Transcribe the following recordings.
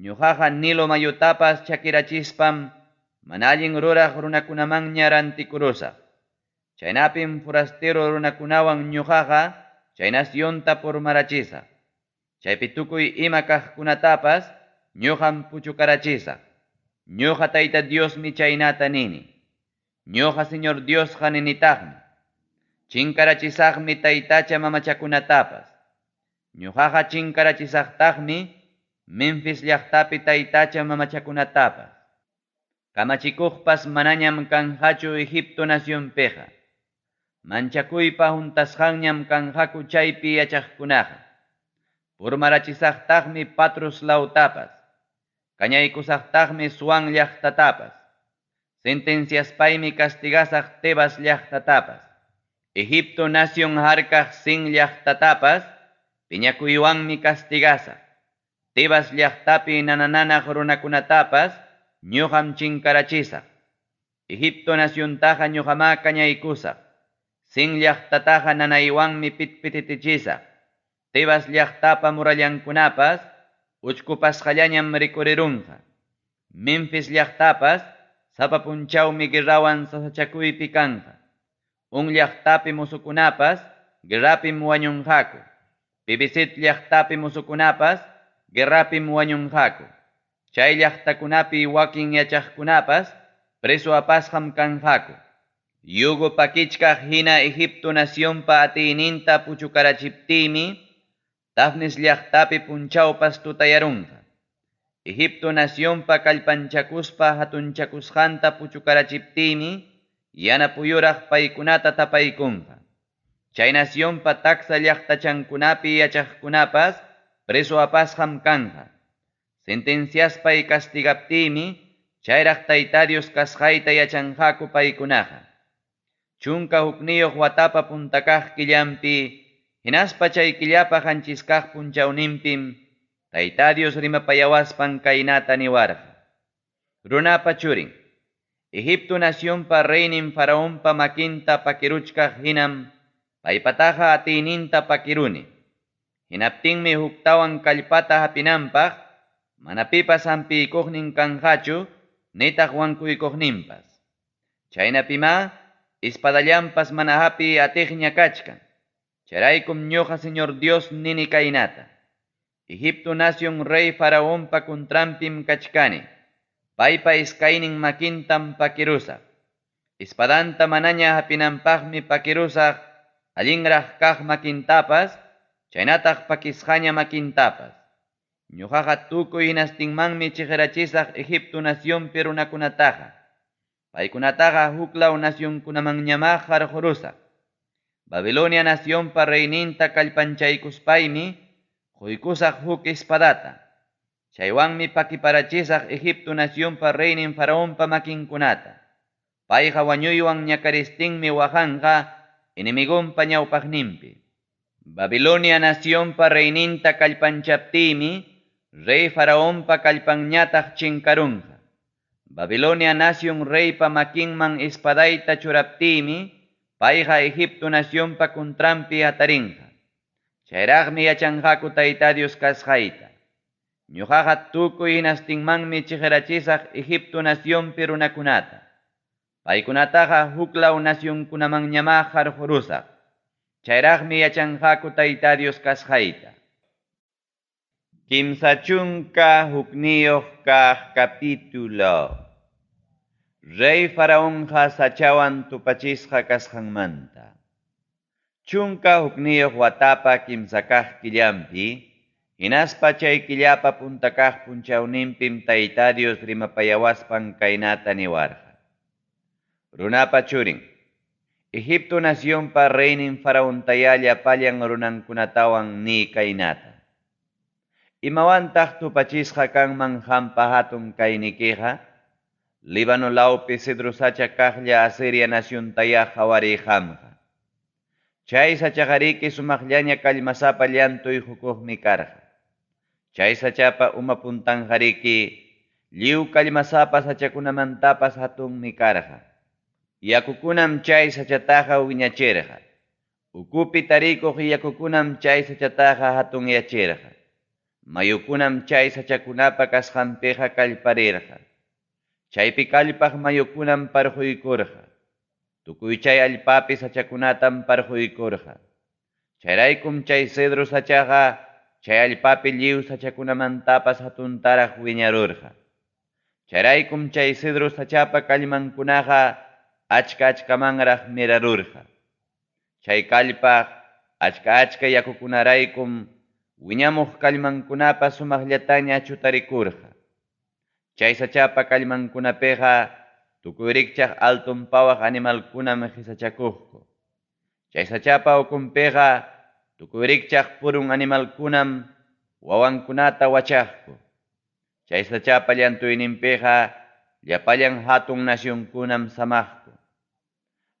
Ñuqaqa Nilo mayutapas chakirachispam mana allin ruraq runakunamanña rantikurusaq. Chaynapim forastero runakunawan ñuqaqa chay nacionta purmarachisaq. Chaypi tukuy ima kaqkunatapas ñuqam puchukarachisaq. Ñuqa Tayta Diosmi chaynata nini. Ñuqa Señor Diosqa ninitaqmi. Chinkarachisaqmi taytacha mamachakunatapas. Ñuqaqa chinkarachisaqtaqmi Memphis llaqtapi taytacha mamachakunatapas. Kamachikuqpas manañam kanqachu Egipto nacionpiqa. Manchakuypa huntasqanñam kanqaku chaypi yachaqkunaqa. Purmarachisaqtaqmi Patros lawtapas. Kañaykusaqtaqmi Zoán llaqtatapas. Sentenciaspaymi castigasaq Tebas llaqtatapas. Egipto nación harkaq Sin llaqtatapas piñakuywanmi castigasaq. Tebas llaqtapi nanananaq runakunatapas ñuqam chinkarachisaq. Egipto naciontaqa ñuqamá kañaykusaq. Sin llaqtataqa nanaywanmi pitpititichisaq. Tebas llaqtapa murallankunapas uchkupasqallañam rikurirunqa. Memphis llaqtapas sapa punchawmi guerrawan sasachakuypi kanqa. On llaqtapi musukunapas guerrapim wañunqaku. Pibisit llaqtapi musukunapas guerrapim wañunqaku. Chay llaqtakunapi wakin yachaqkunapas preso apasqam kanqaku. Yugo pakichkaq hina Egipto nacionpa atiyninta puchukarachiptiymi, Tafnis llaqtapi punchawpas tutayarunqa. Egipto nacionpa kallpanchakuspa hatunchakusqanta puchukarachiptiymi, yana puyuraq paykunata tapaykunqa. Chay nacionpa taksa llaqtachankunapi yachaqkunapas preso apasqam kanqa. Sentenciaspay castigaptiymi, chayraq Tayta Dios kasqayta yachanqaku paykunaqa. 11 watapa puntakaq killampi, hinaspa chay killapa qanchiskaq punchawninpim, Tayta Dios rimapayawaspan kaynata niwarqa. Runapa churin, Egipto nacionpa reynin faraonpa makinta pakiruchkaq hinam, paypataqa atiyninta pakiruni. Hinaptinmi huktawan kallpata hapinanpaq, mana pipas hampiykuqnin kanqachu, nitaq wankuykuqninpas. Chaynapimá, espadallampas mana hapiy atiqña kachkan. Chayraykum ñuqa Señor Dios nini kaynata. Egipto nación rey faraonpa contranpim kachkani. Paypa iskaynin makintam pakirusaq. Espadanta manaña hapinanpaqmi pakirusaq, allinraq kaq makintapas, chaynataq pakisqaña makintapas. Ñuqaqa tukuy hinastinmanmi chiqirachisaq Egipto nacionpi runakunataqa. Paykunataqa huklaw nacionkunamanñamá qarqurusaq. Babilonia nacionpa reyninta kallpanchaykuspaymi quykusaq huk espadata. Chaywanmi pakiparachisaq Egipto nacionpa reynin faraonpa makinkunata. Payqa wañuywan ñakaristinmi waqanqa enemigonpa ñawpaqninpi. Babilonia nacionpa reyninta kallpanchaptiymi rey faraonpa kallpanñataq chinkarunqa. Babilonia nación reypa makinman espadayta churaptiymi, payqa Egipto nacionpa contranpi hatarinqa. Chayraqmi yachanqaku Tayta Dios kasqayta. Ñuqaqa tukuy hinastinmanmi chiqirachisaq Egipto nacionpi runakunata. Paykunataqa huklaw nacionkunamanñamá qarqurusaq. Chayraqmi yachanqaku Tayta Dios kasqayta. 31 kaq capítulo. Rey faraonqa sachawan tupachisqa kasqanmanta. 11 watapa 3 kaq killampi, hinaspa chay killapa punta kaq punchawninpim Tayta Dios rimapayawaspan kaynata niwarqa. Runapa churin, Egipto nacionpa reynin faraontayá llapallan runankunatawan ni kaynata. Imawantaq tupachisqa kanman qampa hatun kaynikiqa? Líbano lawpi cedro sacha kaqlla Asiria naciontayá qhawariy qamqa. Chay sachaqariki sumaqllaña kallmasapa llantuy hukuqmi karqa. Chay sachapa uma puntanqariki lliw kallmasapa sachakunamantapas hatunmi karqa. Yakukunam chay sachataqa wiñachirqa. Ukupi tarikuq yakukunam chay sachataqa hatunyachirqa. Mayukunam chay sachakunapa kasqanpiqa kallparirqa. Chaypi kallpaq mayukunam parquykurqa. Tukuy chay allpapi sachakunatam parquykurqa. Chayraykum chay cedro sachaqa chay allpapi lliw sachakunamantapas hatuntaraq wiñarurqa. Chayraykum chay cedro sachapa kallmankunaqa achka-achkamanraq mirarurqa. Chay kallpaq achka-achka yakukunaraykum wiñamuq kallmankunapas sumaqllataña chutarikurqa. Chay sachapa kallmankunapiqa tukuy rikchaq alton pawaq animalkunam qisachakuqku. Chay sachapa ukunpiqa tukuy rikchaq purun animalkunam wawankunata wachaqku. Chay sachapa llantuyninpiqa llapallan hatun nacionkunam samaqku.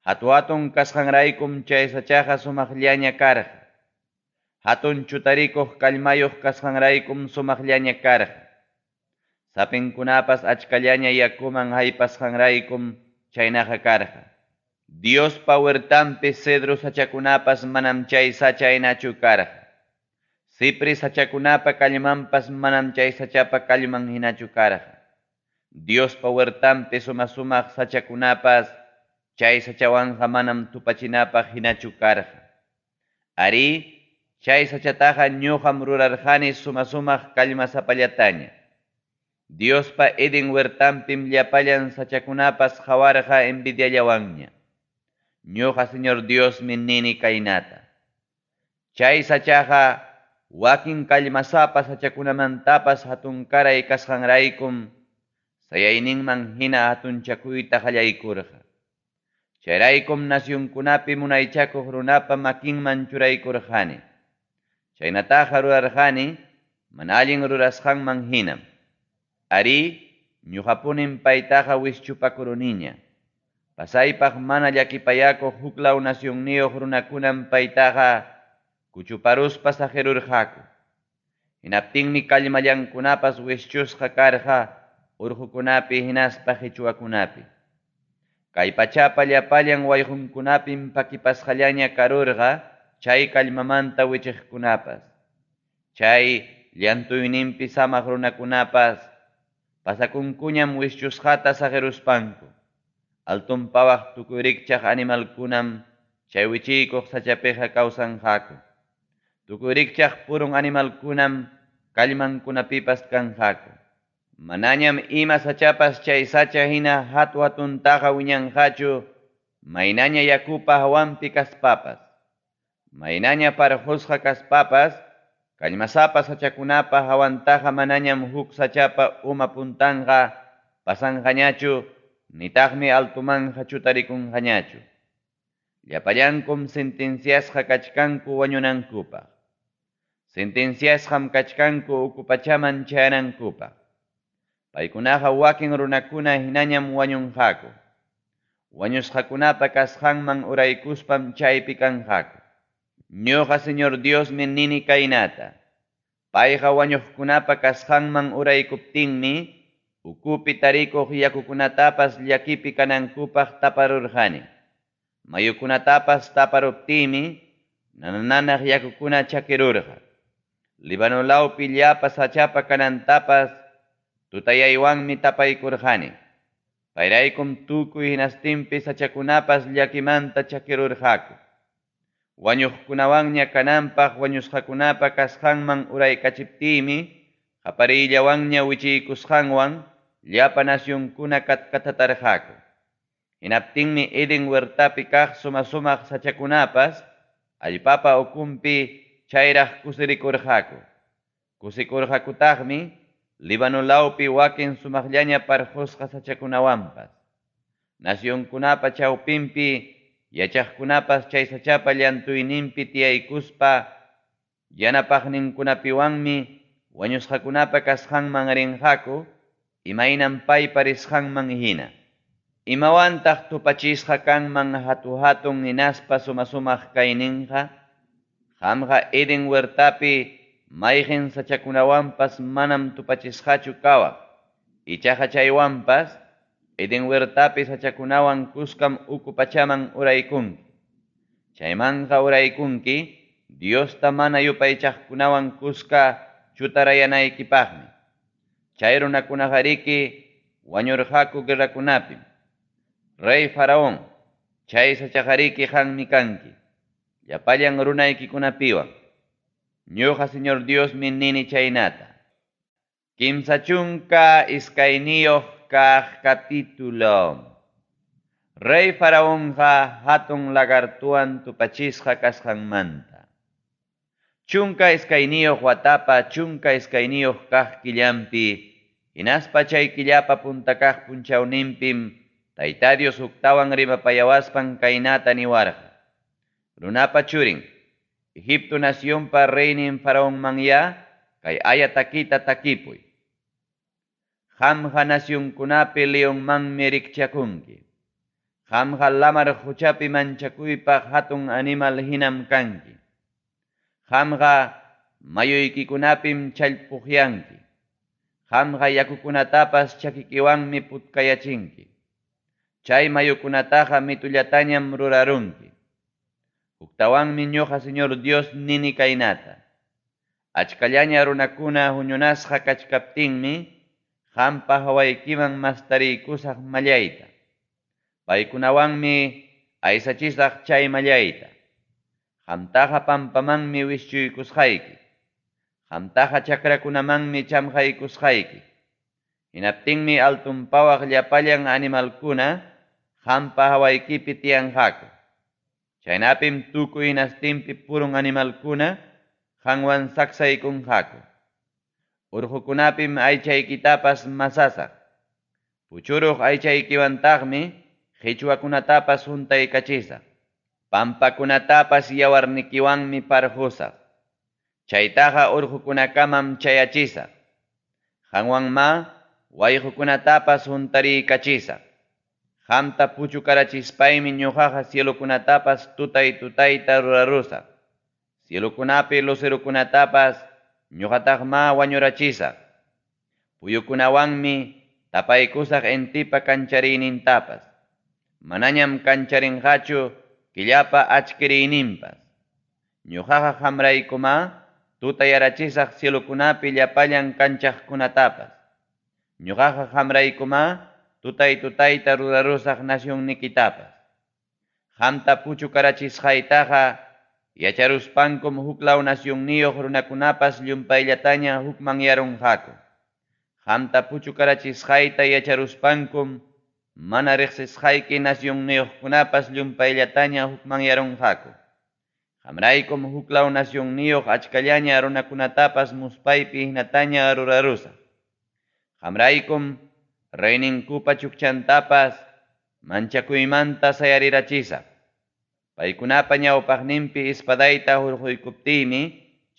Hatu-hatun kasqanraykum chay sachaqa sumaqllaña karqa. Hatun chutarikuq kallmayuq kasqanraykum sumaqllaña karqa. Sapinkunapas achkallaña yakuman haypasqanraykum chaynaqa karqa. Diospa huertanpi cedro sachakunapas manam chay sacha hinachu karqa. Cipres sachakunapa kallmanpas manam chay sachapa kallman hinachu karqa. Diospa huertanpi suma-sumaq sachakunapas chay sachawanqa manam tupachinapaq hinachu karqa. Arí, chay sachataqa ñuqam rurarqani suma-sumaq kallmasapallataña. Diospa Eden huertanpim llapallan sachakunapas qawarqa envidiallawanña. Ñuqa Señor Diosmi nini kaynata. Chay sachaqa wakin kallmasapa sachakunamantapas hatunkaray kasqanraykum sayayninman hina hatunchakuyta qallaykurqa. Chayraykum nacionkunapi munaychakuq runapa makinman churaykurqani. Chaynataqa rurarqani mana allin rurasqanman hinam. Arí, ñuqapunim paytaqa wischupakuruniña. Pasaypaq mana llakipayakuq huklaw nacionniyuq runakunam paytaqa kuchuparuspa saqirurqaku. Hinaptinmi kallmallankunapas wischusqa karqa urqukunapi hinaspa qichwakunapi. Kay pachapa llapallan wayqunkunapim pakipasqallaña karurqa chay kallmamanta wichiqkunapas. Chay llantuyninpi samaq runakunapas pasakunkuñam wischusqata saqiruspanku. Alton pawaq tukuy rikchaq animalkunam chay wichiykuq sachapiqa kawsanqaku. Tukuy rikchaq purun animalkunam kallmankunapipas kanqaku. Manañam ima sachapas chay sacha hina hatu-hatuntaqa wiñanqachu maynaña yakupa hawanpi kaspapas. Maynaña parqusqa kaspapas kallmasapa sachakunapa hawantaqa manañam huk sachapa uma puntanqa pasanqañachu nitaqmi altomanqa chutarikunqañachu. Llapallankum sentenciasqa kachkanku wañunankupaq. Sentenciasqam kachkanku uku pachaman chayanankupaq. Paykunaqa wakin runakuna hinañam wañunqaku. Wañusqakunapa kasqanman uraykuspam chaypi kanqaku. Ñuqa Señor Diosmi nini kaynata. Payqa wañuqkunapa kasqanman uraykuptinmi ukupi tarikuq yakukunatapas llakipi kanankupaq taparurqani. Mayukunatapas taparuptiymi nananaq yakukuna chakirurqa. Líbano lawpi llapa sachapa kanantapas tutayaywanmi tapaykurqani. Payraykum tukuy hinastinpi sachakunapas llakimanta chakirurqaku. Wañuqkunawanña kananpaq wañusqakunapa kasqanman uraykachiptiymi qapariyllawanña wichiykusqanwan llapa nacionkuna katkatatarqaku. Hinaptinmi Eden huertapi kaq suma-sumaq sachakunapas allpapa ukunpi chayraq kusirikurqaku. Kusikurqakutaqmi Líbano lawpi wakin sumaqllaña parqusqa sachakunawanpas. Nacionkunapa chawpinpi yachaqkunapas chay sachapa llantuyninpi tiyaykuspa yanapaqninkunapiwanmi wañusqakunapa kasqanman rinqaku imaynam paypa risqanman hina. Imawantaq tupachisqa kanman hatu-hatun hinaspa suma-sumaq kayninqa? Qamqa Eden huertapi mayqin sachakunawanpas manam tupachisqachu kawaq. Ichaqa chaywanpas Eden huertapi sachakunawan kuskam uku pachaman uraykunki. Chaymanqa uraykunki Diosta mana yupaychaqkunawan kuska chutarayanaykipaqmi. Chay runakunaqariki wañurqaku guerrakunapim. Rey Faraón, chay sachaqariki qanmi kanki, llapallan runaykikunapiwan. Ñuqa Señor Diosmi nini chaynata. 32 kaq capítulo. Rey Faraonqa hatun lagartuwan tupachisqa kasqanmanta. 12 watapa 12 kaq killampi, hinaspa chay killapa punta kaq punchawninpim, Tayta Dios huktawan rimapayawaspan kaynata niwarqa. Runapa churin, Egipto nacionpa reynin Faraonmanyá, kay aya takita takipuy. Qamqa nacionkunapi leonmanmi rikchakunki. Qamqa lamar quchapi manchakuypaq hatun animal hinam kanki. Qamqa mayuykikunapim challpuqyanki. Qamqa yakukunatapas chakikiwanmi putkayachinki. Chay mayukunataqa mitullatañam rurarunki. Huktawanmi ñuqa Señor Dios nini kaynata. Achkallaña runakuna huñunasqa kachkaptinmi, qampa hawaykiman mastariykusaq mallayta. Paykunawanmi aysachisaq chay mallayta. Qamtaqa pampamanmi wischuykusqayki. Qamtaqa chakrakunamanmi chamqaykusqayki. Hinaptinmi altunpawaq llapallan animalkuna qampa hawaykipi tiyanqaku. Chaynapim tukuy hinastinpi purun animalkuna qanwan saksaykunqaku. Urqukunapim aychaykitapas masasaq. Puchuruq aychaykiwantaqmi qichwakunatapas huntaykachisaq. Pampakunatapas yawarnikiwanmi parqusaq. Chaytaqa urqukunakamam chayachisaq. Qanwanmá wayqukunatapas huntariykachisaq. Qamta puchukarachispaymi ñuqaqa cielokunatapas tutay tutayta rurarusaq. Cielokunapi lucerokunatapas ñuqataqmá wañurachisaq. Puyukunawanmi tapaykusaq intipa kanchariynintapas. Manañam kancharinqachu killapa achkiriyninpas. Ñuqaqa qamraykumá tutayarachisaq cielokunapi llapallan kanchaqkunatapas. Ñuqaqa qamraykumá tutay tutayta rurarusaq nacionnikitapas. Qamta puchukarachisqaytaqa yacharuspankum huklaw nacionniyuq runakunapas llumpayllataña hukmanyarunqaku. Qamta puchukarachisqayta yacharuspankum mana riqsisqayki nacionniyuqkunapas llumpayllataña hukmanyarunqaku. Qamraykum huklaw nacionniyuq achkallaña runakunatapas muspaypi hinataña rurarusaq. Qamraykum reyninkupa chukchantapas manchakuymanta sayarirachisaq. Paykunapa ñawpaqninpi espadayta hurquykuptiymi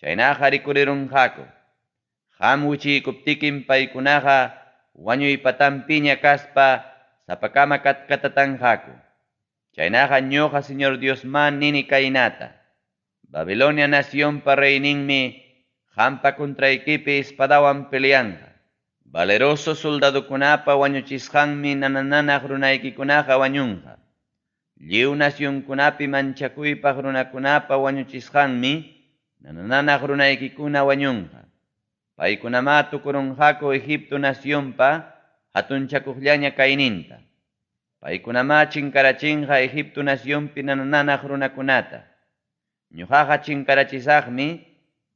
chaynaqa rikurirunqaku. Qam wichiykuptikim paykunaqa wañuy patanpiña kaspa sapakama katkatatanqaku. Chaynaqa ñuqa Señor Diosmá nini kaynata. Babilonia nacionpa reyninmi qampa contraykipi espadawan peleanqa. Valeroso soldadokunapa wañuchisqanmi nanananaq runaykikunaqa wañunqa. Lliw nacionkunapi manchakuypaq runakunapa wañuchisqanmi nanananaq runaykikuna wañunqa. Paykunamá tukurunqaku Egipto nacionpa hatunchakuqllaña kayninta. Paykunamá chinkarachinqa Egipto nacionpi nanananaq runakunata. Ñuqaqa chinkarachisaqmi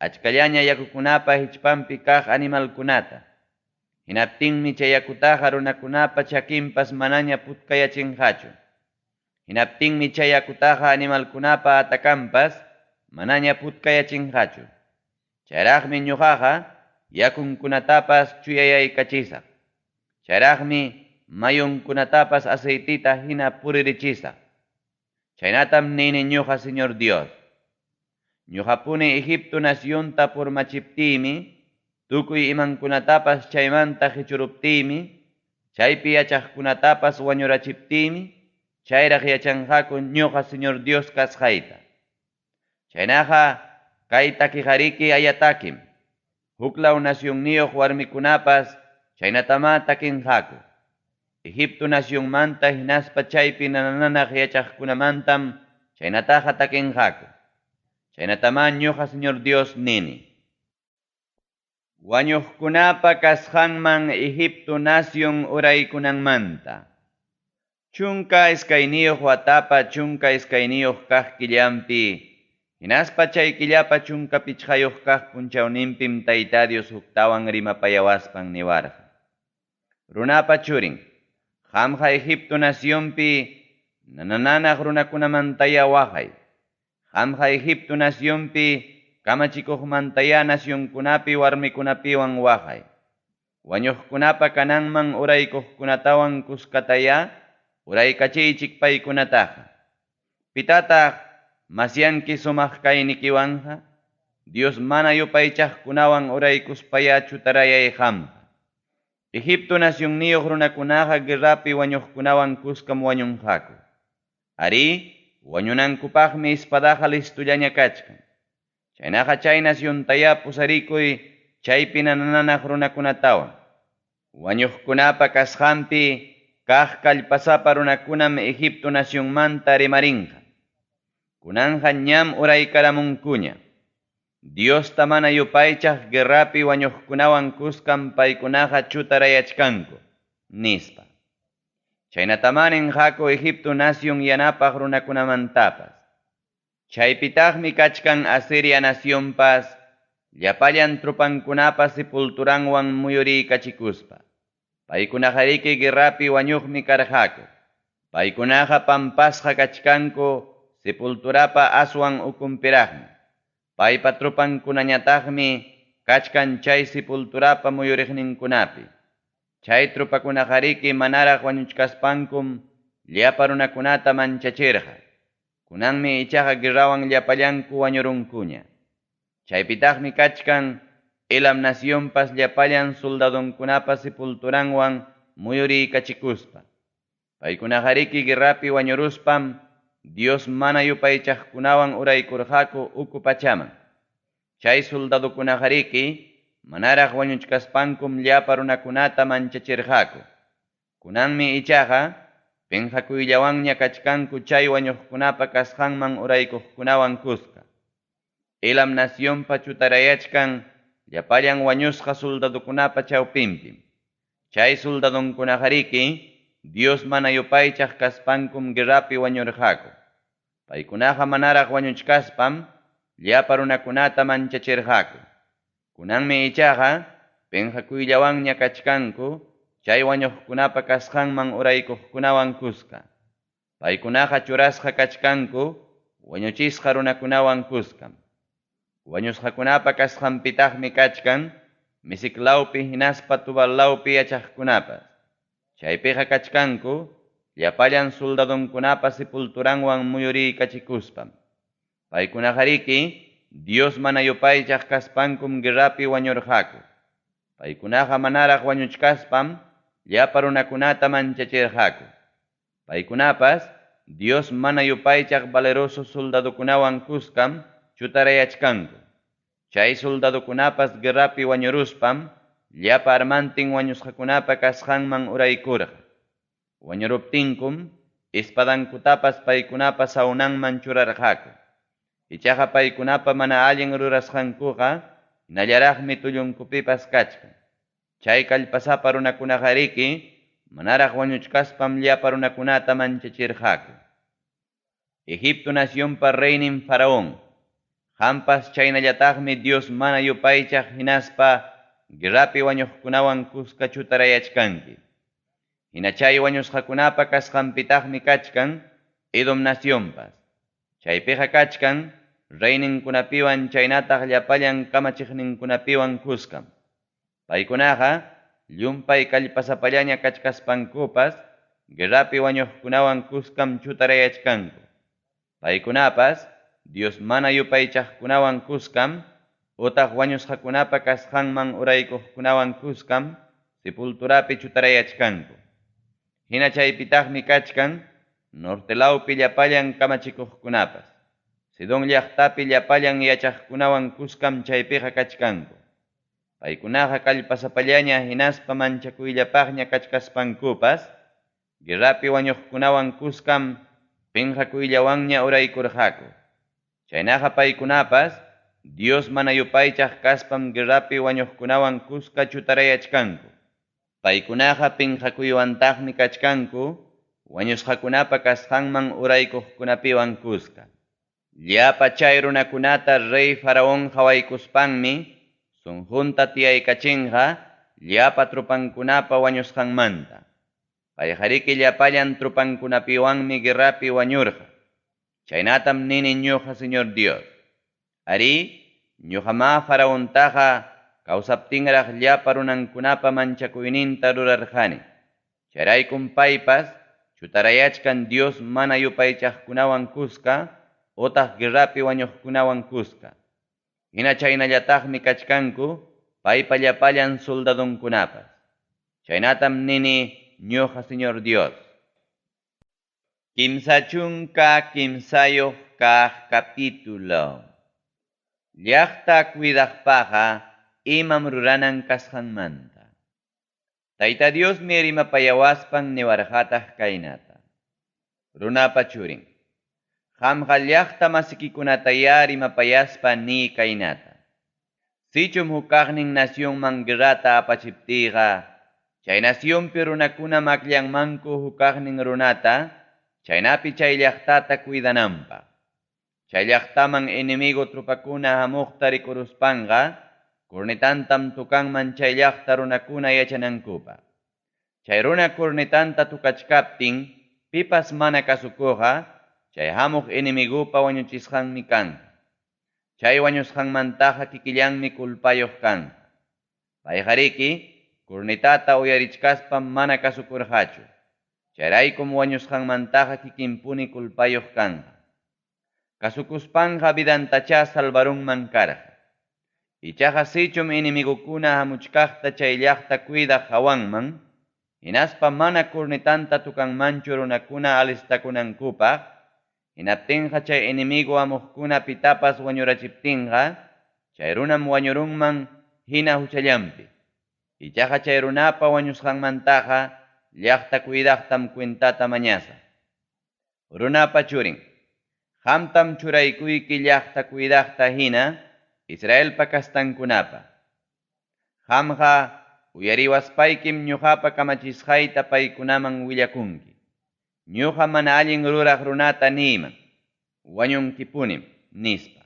achkallaña yakukunapa hichpanpi kaq animalkunata. Hinaptinmi chay yakutaqa runakunapa chakinpas manaña putkayachinqachu. Hinaptinmi chay yakutaqa animalkunapa atakanpas manaña putkayachinqachu. Chayraqmi ñuqaqa yakunkunatapas chuyayaykachisaq. Chayraqmi mayunkunatapas aceitita hina puririchisaq. Chaynatam nini ñuqa Señor Dios. Ñuqapuni Egipto nacionta purmachiptiymi, tukuy imankunatapas chaymanta qichuruptiymi, chaypi yachaqkunatapas wañurachiptiymi, chayraq yachanqaku ñuqa Señor Dios kasqayta. Chaynaqa kay takiqariki ayatakim. Huklaw nacionniyuq warmikunapas chaynatamá takinqaku. Egipto nacionmanta hinaspa chaypi nanananaq yachaqkunamantam chaynataqa takinqaku. Chaynatamá ñuqa Señor Dios nini. Wañuqkunapa kasqanman Egipto nacion uraykunanmanta. 12 watapa 12 kaq killanpi hinaspa chay killapa 15 kaq punchawninpim Tayta Dios huktawan rimapayawaspan niwarqa: Runapa churin, qamqa Egipto nacionpi nananaq runakunamantayá waqay. Qamqa Egipto nacionpi kamachikuqmantayá nacionkunapi warmikunapiwan waqay. Wañuqkunapa kananman uraykuqkunatawan kuskatayá uraykachiychik paykunataqa. Pitataq masyanki sumaq kaynikiwanqa? Dios mana yupaychaqkunawan uraykuspayá chutarayay qamqa. Egipto nacionniyuq runakunaqa guerrapi wañuqkunawan kuskam wañunqaku. Arí, wañunankupaqmi espadaqa listollaña kachkan. Chaynaqa chay naciontayá pusarikuy chaypi nananaq runakunatawan. Wañuqkunapa kasqanpi kaq kallpasapa runakunam Egipto nacionmanta rimarinqa. Kunanqa ñam uraykaramunkuña. Diosta mana yupaychaq guerrapi wañuqkunawan kuskam paykunaqa chutarayachkanku, nispa. Chaynatamá ninqaku Egipto nacion yanapaq runakunamantapas. Chaypitaqmi kachkan Asiria nacionpas llapallan tropankunapa sepulturanwan muyuriykachikuspa. Paykunaqariki guerrapi wañuqmi karqaku. Paykunaqa pampasqa kachkanku sepulturapa aswan ukunpiraqmi. Paypa tropankunañataqmi kachkan chay sepulturapa muyuriqninkunapi. Chay tropakunaqariki manaraq wañuchkaspankum llapa runakunata manchachirqa. Kunanmi ichaqa guerrawan llapallanku wañurunkuña. Chaypitaqmi kachkan Elam nacionpas llapallan soldadonkunapa sepulturanwan muyuriykachikuspa. Paykunaqariki guerrapi wañuruspam Dios mana yupaychaqkunawan uraykurqaku uku pachaman. Chay soldadokunaqariki manaraq wañuchkaspankum llapa runakunata manchachirqaku. Kunanmi ichaqa penqakuyllawanña kachkanku chay wañuqkunapa kasqanman uraykuqkunawan kuska. Elam nacionpa chutarayachkan llapallan wañusqa soldadokunapa chawpinpim. Chay soldadonkunaqariki Dios mana yupaychaq kaspankum guerrapi wañurqaku. Paykunaqa manaraq wañuchkaspam llapa runakunata manchachirqaku. Kunanmi ichaqa penqakuyllawanña kachkanku chay wañuqkunapa kasqanman uraykuqkunawan kuska. Paykunaqa churasqa kachkanku wañuchisqa runakunawan kuskam. Wañusqakunapa kasqanpitaqmi kachkan Mesec lawpi hinaspa Tubal lawpi yachaqkunapas. Chaypiqa kachkanku llapallan soldadonkunapa sepulturanwan muyuriykachikuspam. Paykunaqariki Dios mana yupaychaq kaspankum guerrapi wañurqaku. Paykunaqa manaraq wañuchkaspam llapa runakunata manchachirqaku. Paykunapas Dios mana yupaychaq valeroso soldadokunawan kuskam chutarayachkanku. Chay soldadokunapas guerrapi wañuruspam llapa armantin wañusqakunapa kasqanman uraykurqa. Wañuruptinkum espadankutapas paykunapa sawnanman churarqaku. Ichaqa paykunapa mana allin rurasqankuqa hinallaraqmi tullunkupipas kachkan. Chay kallpasapa runakunaqariki manaraq wañuchkaspam llapa runakunata manchachirqaku. Egipto nacionpa reynin Faraón, qampas chaynallataqmi Dios mana yupaychaq hinaspa guerrapi wañuqkunawan kuska chutarayachkanki. Hina chay wañusqakunapa kasqanpitaqmi kachkan Edom nacionpas. Chaypiqa kachkan reyninkunapiwan chaynataq llapallan kamachiqninkunapiwan kuskam. Paykunaqa llumpay kallpasapallaña kachkaspankupas guerrapi wañuqkunawan kuskam chutarayachkanku. Paykunapas Dios mana yupaychaqkunawan kuskam utaq wañusqakunapa kasqanman uraykuqkunawan kuskam sepulturapi chutarayachkanku. Hina chaypitaqmi kachkan norte lawpi llapallan kamachikuqkunapas. Sidón llaqtapi llapallan yachaqkunawan kuskam chaypiqa kachkanku. Paykunaqa kallpasapallaña hinaspa manchakuyllapaqña kachkaspankupas guerrapi wañuqkunawan kuskam penqakuyllawanña uraykurqaku. Chaynaqa paykunapas Dios mana yupaychaq kaspam guerrapi wañuqkunawan kuska chutarayachkanku. Paykunaqa pinqakuywantaqmi kachkanku wañusqakunapa kasqanman uraykuqkunapiwan kuska. Llapa chay runakunata rey Faraón qawaykuspanmi sunqunta tiyaykachinqa llapa tropankunapa wañusqanmanta. Payqariki llapallan tropankunapiwanmi guerrapi wañurqa. Chaynatam nini ñuqa Señor Dios. Arí, ñuqamá Faraontaqa kawsaptinraq llapa runankunapa manchakuyninta rurarqani. Chayraykum paypas chutarayachkan Dios mana yupaychaqkunawan kuska otaq guerrapi wañuqkunawan kuska. Hina chaynallataqmi kachkanku paypa llapallan soldadonkunapas. Chaynatam nini ñuqa Señor Dios. 33 kaq capítulo. Llaqta cuidaqpaqa imam ruranan kasqanmanta. Tayta Diosmi rimapayawaspan niwarqataq kaynata. Runapa churin, qamqa llaqta masikikunatayá rimapayaspa niy kaynata. Sichum hukaqnin nacionman guerrata apachiptiyqa, chay nacionpi runakunam akllanmanku hukaqnin runata, chaynapi chay llaqtata cuidananpaq. Chay llaqtaman enemigo tropakuna hamuqta rikuruspanqa, cornetantam tocanman chay llaqta runakuna yachanankupaq. Chay runa cornetanta tocachkaptin, pipas mana kasukuqqa, chay hamuq enemigupa wañuchisqanmi kanqa. Chay wañusqanmantaqa kikillanmi culpayuq kanqa. Payqariki, cornetata uyarichkaspam mana kasukurqachu. Chayraykum wañusqanmantaqa kikinpuni culpayuq kanqa. Kasukuspanqa vidantachá salvarunman karqa. Ichaqa sichum enemigukuna hamuchkaqta chay llaqta cuidaq hawanman, hinaspa mana cornetanta tocanmanchu runakuna alistakunankupaq, hinaptinqa chay enemigo hamuqkuna pitapas wañurachiptinqa, chay runam wañurunman hina huchallanpi. Ichaqa chay runapa wañusqanmantaqa llaqta cuidaqtam cuentata mañasaq. Runapa churin, qamtam churaykuyki llaqta cuidaqta hina Israelpa kastankunapa. Qamqa uyariwaspaykim ñuqapa kamachisqayta paykunaman willakunki. Ñuqa mana allin ruraq runata niyman, wañunkipunim, nispa.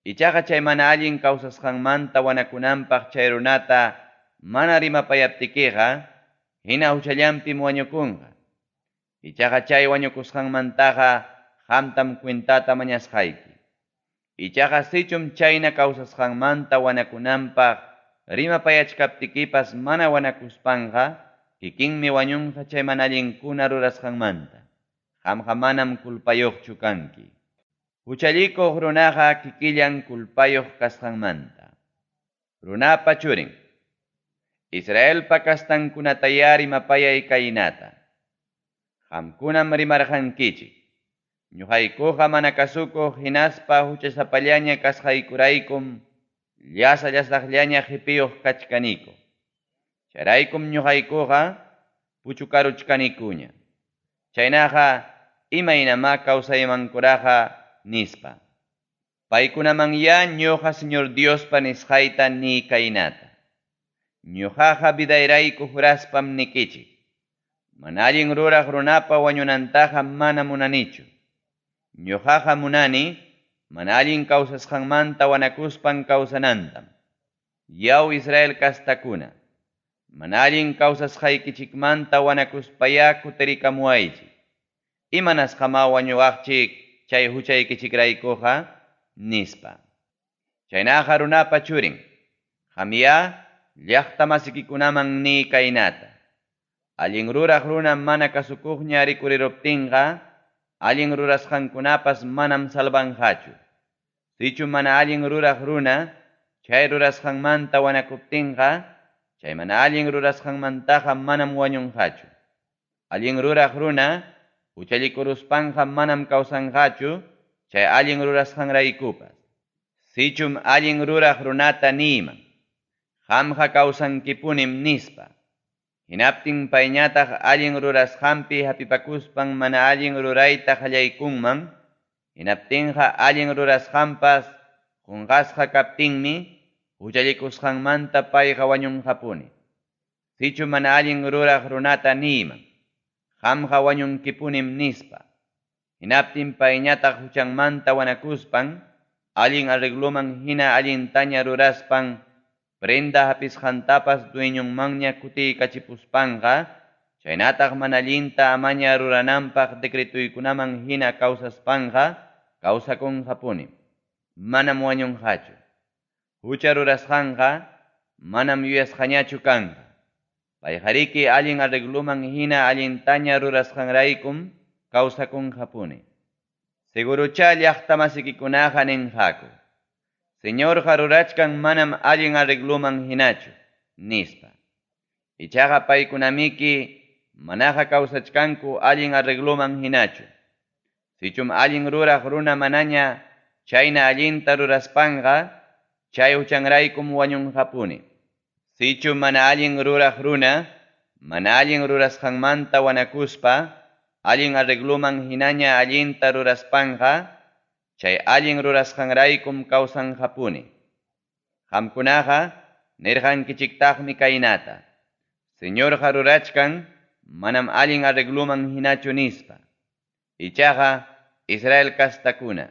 Ichaqa chay mana allin kawsasqanmanta wanakunanpaq chay runata mana rimapayaptikiqa, hina huchallanpim wañukunqa. Ichaqa chay wañukusqanmantaqa qamtam cuentata mañasqayki. Ichaqa sichum chayna kawsasqanmanta wanakunanpaq rimapayachkaptikipas mana wanakuspanqa, kikinmi wañunqa chay mana allinkuna rurasqanmanta. Qamqa manam culpayuqchu kanki. Huchallikuq runaqa kikillan culpayuq kasqanmanta. Runapa churin, Israelpa kastankunatayá rimapayay kaynata. Qamkunam rimarqankichik. Ñuqaykuqa mana kasukuq hinaspa huchasapallaña kasqaykuraykum llasa llasaqllaña qipiyuq kachkaniku. Chayraykum ñuqaykuqa puchukaruchkanikuña. Chaynaqa imaynamá kawsaymankuraqa nispa. Paykunamanyá ñuqa Señor Diospa nisqayta niy kaynata. Ñuqaqa vidayrayku juraspam nikichik. Mana allin ruraq runapa wañunantaqa mana munanichu. Ñuqaqa munani mana allin kawsasqanmanta wanakuspan kawsanantam. Yaw Israel kastakuna, mana allin kawsasqaykichikmanta wanakuspayá kutirikamuwaychik. Imanasqamá wañuwaqchik chay huchaykichikraykuqa, nispa. Chaynaqa runapa churin, qamyá llaqta masikikunaman niy kaynata. Allin ruraq runa mana kasukuqña rikuriruptinqa, allin rurasqankunapas manam salvanqachu. Sichu mana allin ruraq runa, chay rurasqanmanta wanakuptinqa, chay mana allin rurasqanmantaqa manam wañunqachu. Allin ruraq runa, huchallikuruspanqa manam kawsanqachu, chay allin rurasqanraykupas. Sichum allin ruraq runata niyman, qamqa kawsankipunim nispa. Hinaptin payñataq allin rurasqanpi hapipakuspan mana allin rurayta qallaykunman, hinaptinqa allin rurasqanpas Qunqasqa kaptinmi huchallikusqanmanta payqa wañunqapuni. Sichu mana allin ruraq runata niyman, "Qamqa wañunkipunim", nispa. Hinaptin payñataq huchanmanta wanakuspan, allin arregloman hina allintaña ruraspan, prenda hapisqantapas dueñonmanña kutiykachipuspanqa, chaynataq mana allinta amaña rurananpaq decretoykunaman hina kawsaspanqa, kawsakunqapunim. Manam wañunqachu. Hucha rurasqanqa manam yuyasqañachu kanqa. Payqariki allin arregloman hina allintaña rurasqanraykum kawsakunqapuni. Segurochá llaqtamasikikunaqa ninqaku, "Señorqa rurachkan manam allin arregloman hinachu", nispa. Ichaqa paykunamiki manaqa kawsachkanku allin arregloman hinachu. Sichum allin ruraq runa manaña chayna allinta ruraspanqa, chay huchanraykum wañunqapuni. Sichum mana allin ruraq runa, mana allin rurasqanmanta wanakuspa, allin arregloman hinaña allinta ruraspanqa, chay allin rurasqanraykum kawsanqapuni. Qamkunaqa nirqankichiktaqmi kaynata, "Señorqa rurachkan manam allin arregloman hinachu", nispa. Ichaqa Israel kastakuna,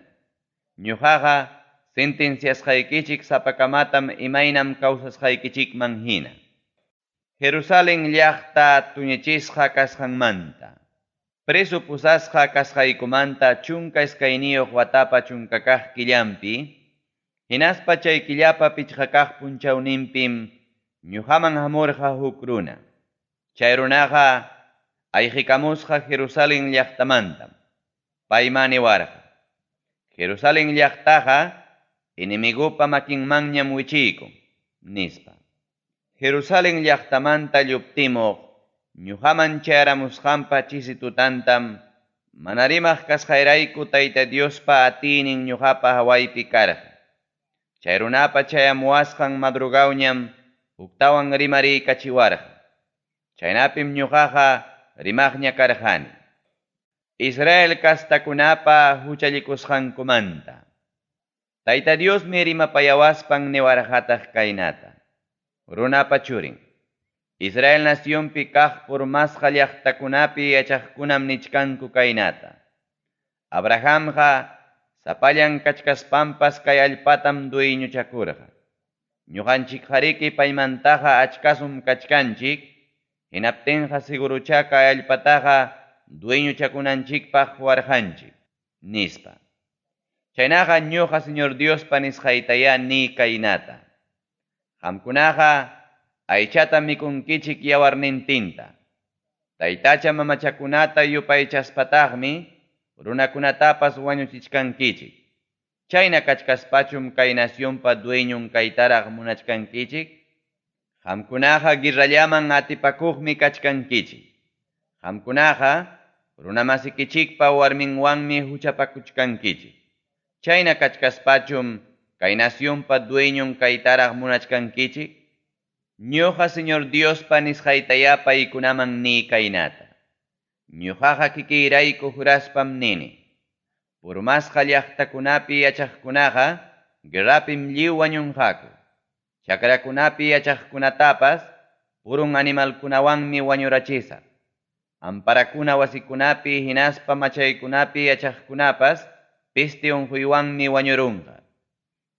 ñuqaqa sentenciasqaykichik sapakamatam imaynam kawsasqaykichikman hina. Jerusalén llaqta tuñichisqa kasqanmanta. Preso pusasqa kasqaykumanta 12 watapa 10 kaq killampi, hinaspa chay killapa 5 kaq punchawninpim ñuqaman hamurqa huk runa. Chay runaqa ayqikamusqa Jerusalén llaqtamantam. Payma niwarqa, "Jerusalén llaqtaqa enemigupa makinmanñam wichiykun", nispa. Jerusalén llaqtamanta lluptimuq ñuqaman chayaramusqanpa chisi tutantam mana rimaq kasqayrayku Tayta Diospa atiynin ñuqapa hawaypi karqa. Chay runapa chayamuwasqan madrugawñam huktawan rimariykachiwarqa. Chaynapim ñuqaqa rimaqña karqani. Israel kastakunapa huchallikusqankumanta. Tayta Diosmi rimapayawaspan niwarqataq kaynata. Runapa churin, Israel nacionpi kaq purmasqa llaqtakunapi yachaqkunam nichkanku kaynata. Abrahamqa sapallan kachkaspanpas kay allpatam dueñochakurqa. Ñuqanchikqariki paymantaqa achkasum kachkanchik, hinaptinqa segurochá kay allpataqa dueñochakunanchikpaq warqanchik, nispa. Chaynaqa ñuqa Señor Diospa nisqaytayá ni kaynata. Qamkunaqa aychata mikunkichik yawarnintinta. Taytacha mamachakunata yupaychaspataqmi runakunatapas wañuchichkankichik. Chayna kachkaspachum kay nacionpa dueñon kaytaraq munachkankichik. Qamkunaqa guerrallaman atipakuqmi kachkankichik. Qamkunaqa runamasikichikpa warminwanmi huchapakuchkankichik. Chayna kachkaspachum kay nacionpa dueñon kaytaraq munachkankichik. Ñuqa Señor Diospa nisqaytayá paykunaman ni kaynata. Ñuqaqa kikiyrayku juraspam nini. Purmasqa llaqtakunapi yachaqkunaqa guerrapim lliw wañunqaku. Chakrakunapi yachaqkunatapas purun animalkunawanmi wañurachisaq. Amparakuna wasikunapi hinaspa machaykunapi yachaqkunapas peste unquywanmi wañurunqa.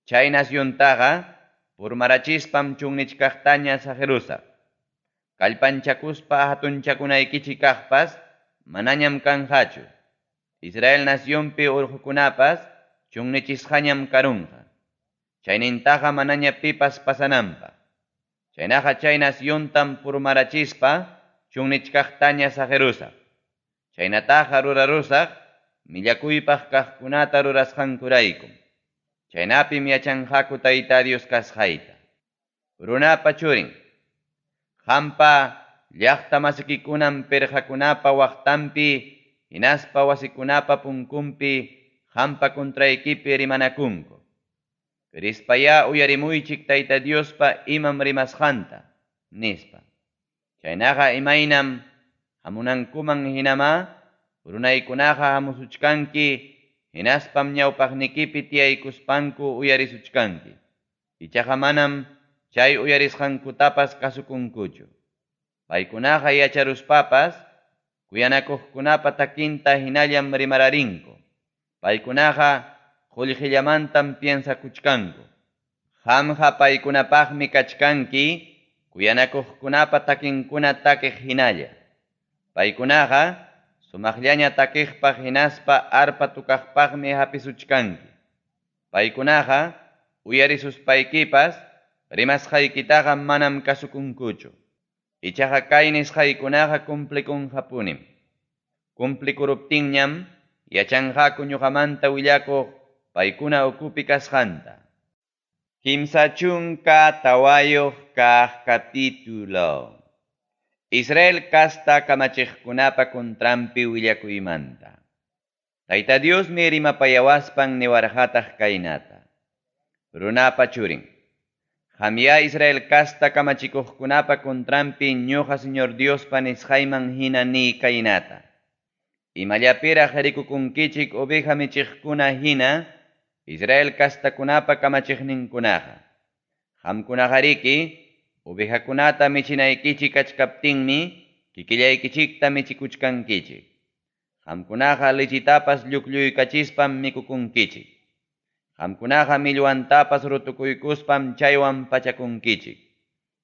Chay naciontaqa purmarachispam chunnichkaqtaña saqirusaq. Kallpanchakuspa hatunchakunaykichik kaqpas manañam kanqachu. Israel nacionpi urqukunapas chunnichisqañam karunqa. Chaynintaqa manaña pipas pasananpaq. Chaynaqa chay naciontam purmarachispa chunnichkaqtaña saqirusaq. Chaynataqa rurarusaq millakuypaq kaqkunata rurasqankuraykum. Chaynapim yachanqaku Tayta Dios kasqayta. Runapa churin, qampa llaqta masikikunam pirqakunapa waqtanpi hinaspa wasikunapa punkunpi qampa contraykipi rimanakunku. Rispayá uyarimuychik Tayta Diospa imam rimasqanta, nispa. Chaynaqa imaynam hamunankuman hinama runaykunaqa hamusuchkanki Hinaspam ñawpaqnikipi tiyaykuspanku uyarisuchkanki. Ichaqa manam chay uyarisqankutapas kasukunkuchu. Paykunaqa yacharuspapas kuyanakuqkunapa takinta hinallam rimararinku. Paykunaqa qullqillamantam piensakuchkanku. Qamqa paykunapaqmi kachkanki kuyanakuqkunapa takinkuna takiq hinalla. Paykunaqa sumaqllaña takiqpaq hinaspa arpa tukaqpaqmi hapisuchkanki. Paykunaqa uyarisuspaykipas rimasqaykitaqa manam kasukunkuchu. Ichaqa kay nisqaykunaqa cumplikunqapunim. Cumplikuruptinñam yachanqaku ñuqamanta willakuq paykuna ukupi kasqanta. 34 kaq capítulo. Israel casta kamachiqkunapa contranpi willakuymanta. Tayta Diosmi rimapayawaspan niwarqataq kaynata: Runapa churin, qamyá Israel casta kamachikuqkunapa contranpi ñuqa Señor Diospa nisqayman hina niy kaynata: Imallapiraq rikukunkichik oveja michiqkuna hina Israel castakunapa kamachiqninkunaqa. Qamkunaqariki ovejakunata michinaykichik kachkaptinmi kikillaykichikta michikuchkankichik. Qamkunaqa lechitapas lluklluykachispam mikukunkichik. Qamkunaqa millwantapas rutukuykuspam chaywan pachakunkichik.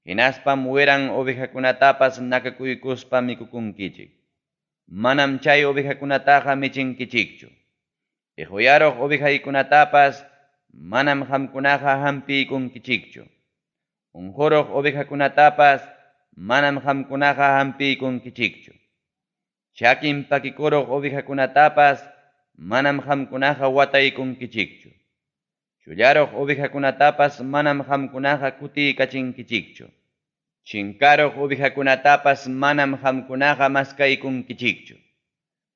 Hinaspam wiran ovejakunatapas nakakuykuspa mikukunkichik. Manam chay ovejakunataqa michinkichikchu. Iquyaruq ovejaykunatapas manam qamkunaqa hampiykunkichikchu. Unquruq ovejakunatapas manam qamkunaqa hampiykunkichikchu. Chakin pakikuruq ovejakunatapas manam qamkunaqa wataykunkichikchu. Chullaruq ovejakunatapas manam qamkunaqa kutiykachinkichikchu. Chinkaruq ovejakunatapas manam qamkunaqa maskaykunkichikchu.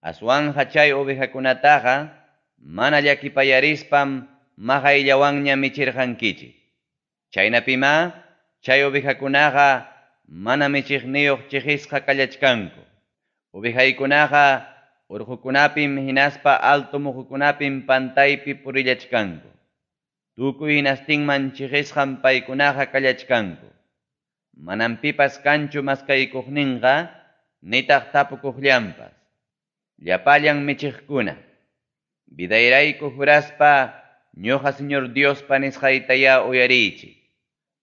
Aswanqa chay ovejakunataqa mana llakipayarispam maqayllawanña michirqankichik. Chaynapimá chay ovejakunaqa mana michiqniyuq chiqisqa kallachkanku. Ovejaykunaqa urqukunapim hinaspa alto muqukunapim pantaypi purillachkanku. Tukuy hinastinman chiqisqam paykunaqa kallachkanku. Manam pipas kanchu maskaykuqninqa nitaq tapukuqllampas. Llapallan michiqkuna, vidayrayku juraspa ñuqa Señor Diospa nisqaytayá uyariychik.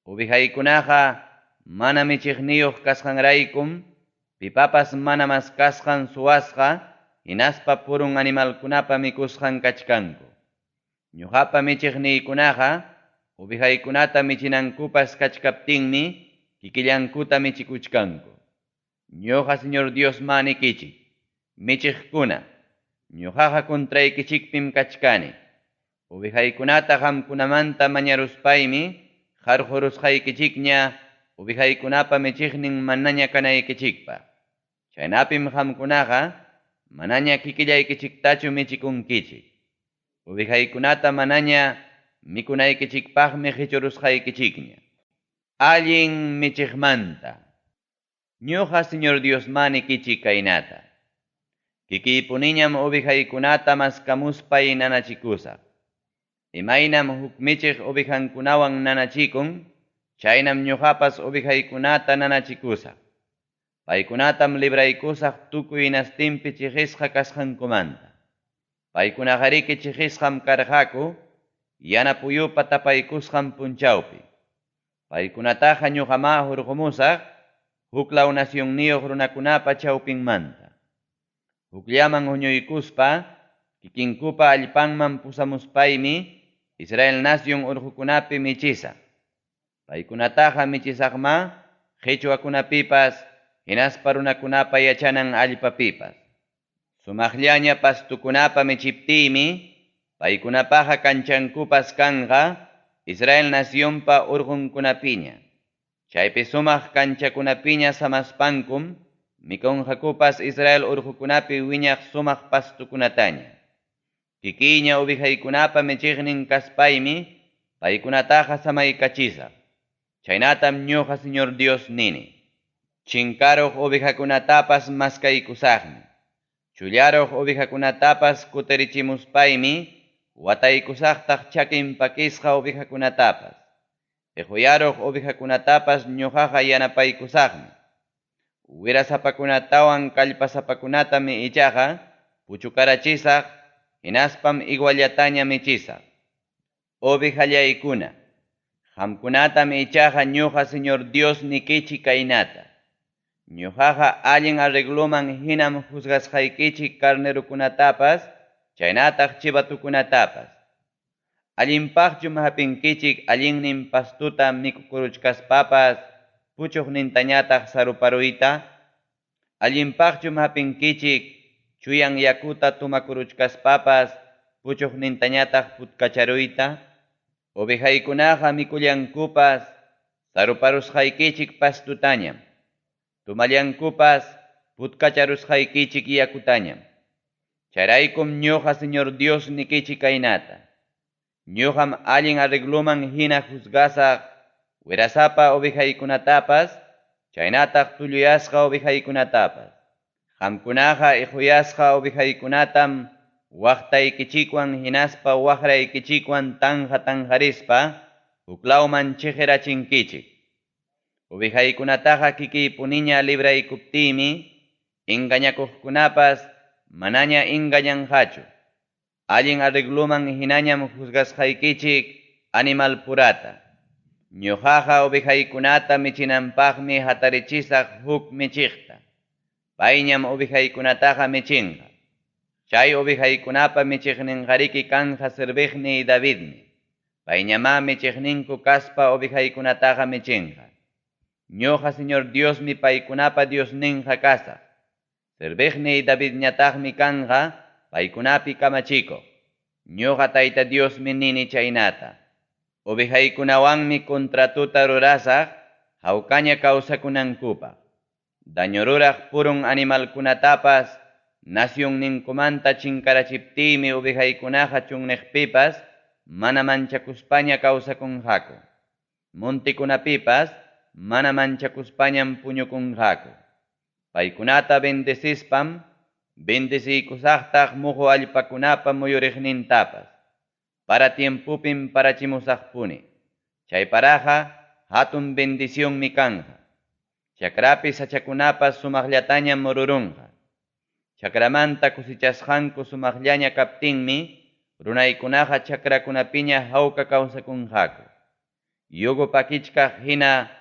Ovejaykunaqa mana michiqniyuq kasqanraykum pipapas mana maskasqan suwasqa hinaspa purun animalkunapa mikusqan kachkanku. Ñuqapa michiqniykunaqa ovejaykunata michinankupas kachkaptinmi kikillankuta michikuchkanku. Ñuqa Señor Diosmá nikichik, michiqkuna, ñuqaqa contraykichikpim kachkani. Ovejaykunata qamkunamanta mañaruspaymi qarqurusqaykichikña ovejaykunapa michiqnin manaña kanaykichikpaq. Chaynapim qamkunaqa manaña kikillaykichiktachu michikunkichik. Ovejaykunata manaña mikunaykichikpaqmi qichurusqaykichikña. Allin michiqmanta. Ñuqa Señor Diosmá nikichik kaynata: Kikiypuniñam ovejaykunata maskamuspay nanachikusaq. Imaynam huk michiq ovejankunawan nanachikun, chaynam ñuqapas ovejaykunata nanachikusaq. Paykunatam libraykusaq tukuy hinastinpi chiqisqa kasqankumanta. Paykunaqariki chiqisqam karqaku yana puyupa tapaykusqan punchawpi. Paykunataqa ñuqamá hurqumusaq huklaw nacionniyuq runakunapa chawpinmanta. Hukllaman huñuykuspa kikinkupa allpanman pusamuspaymi Israel nacion urqukunapi michisaq. Paykunataqa michisaqmá qichwakunapipas hinaspa runakunapa yachanan allpapipas. Sumaqllaña pastukunapa michiptiymi paykunapaqa kanchankupas kanqa Israel nacionpa urqunkunapiña. Chaypi sumaq kanchakunapiña samaspankum mikunqakupas Israel urqukunapi wiñaq sumaq pastukunataña. Kikiyña ovejaykunapa michiqnin kaspaymi paykunataqa samaykachisaq. Chaynatam ñuqa Señor Dios nini. Chinkaruq ovejakunatapas maskaykusaqmi. Chullaruq ovejakunatapas kutirichimuspaymi wataykusaqtaq chakin pakisqa ovejakunatapas. Eqoyaruq ovejakunatapas ñoqaqa yanapaykusaqmi. Wirasapakunatawan kallpasapakunatam ichaqa puchukarachisaq, hinaspam iguallataña michisaq. Ovejallaykuna, qamkunatam ichaqa ñoqa Señor Dios nikichik kaynata. Ñoqaqa allin arregloman hinam juzgasqaykichik carnerokunatapas, chaynataq chivatokunatapas. Allinpaqchum hapinkichik allinnin pastuta mikukuruchkaspapas puchuqnintañataq saruparuyta? Allinpaqchum hapinkichik chuyan yakuta tomakuruchkaspapas puchuqnintañataq putkacharuyta? Ovejaykunaqa mikullankupas saruparusqaykichik pastutañam. Tomallankupas putkacharusqaykichik yakutañam. Chayraykum ñoqa Señor Dios nikichik kaynata. Ñoqam allin arregloman hina juzgasaq wirasapa ovejaykunatapas, chaynataq tulluyasqa ovejaykunatapas. Qamkunaqa eqoyasqa ovejaykunatam waqtaykichikwan hinaspa waqraykichikwan tanja tanjarispa huklawman cheqerachinkichik. Ovejaykunataqa kikiypuniña libraykuptiymi engañakuqkunapas manaña engañanqachu. Allin arregloman hinañam juzgasqaykichik animal purata. Ñoqaqa ovejaykunata michinanpaqmi hatarichisaq huk michiqta. Payñam ovejaykunataqa michinqa. Chay ovejaykunapa michiqninqariki kanja serviqniy Davidmi. Payñamá michiqninku kaspa ovejaykunataqa michinqa. Ñoqa Señor Diosmi paykunapa Diosninqa kasaq. Serviqniy Davidñataqmi kanja paykunapi kamachikuq. Ñoqa Tayta Diosmi nini chaynata. Ovejaykunawanmi contratota rurasaq hawkaña kawsakunankupaq. Daño ruraq purun animalkunatapas nacionninkumanta chinkarachiptiymi ovejaykunaqa chunniqpipas mana manchakuspaña kawsakunqaku. Montikunapipas mana manchakuspañam puñukunqaku. Paykunata bendecispam bendeciykusaqtaq muhu allpakunapa muyuriqnintapas. Para tiempopim parachimusaqpuni. Chay paraqa hatun bendicionmi kanja. Chakrapi sachakunapas sumaqllatañam mururunqa. Chakramanta cosechasqanku sumaqllaña kaptinmi runaykunaqa chakrakunapiña hawka kawsakunqaku. Yugo pakichkaq hina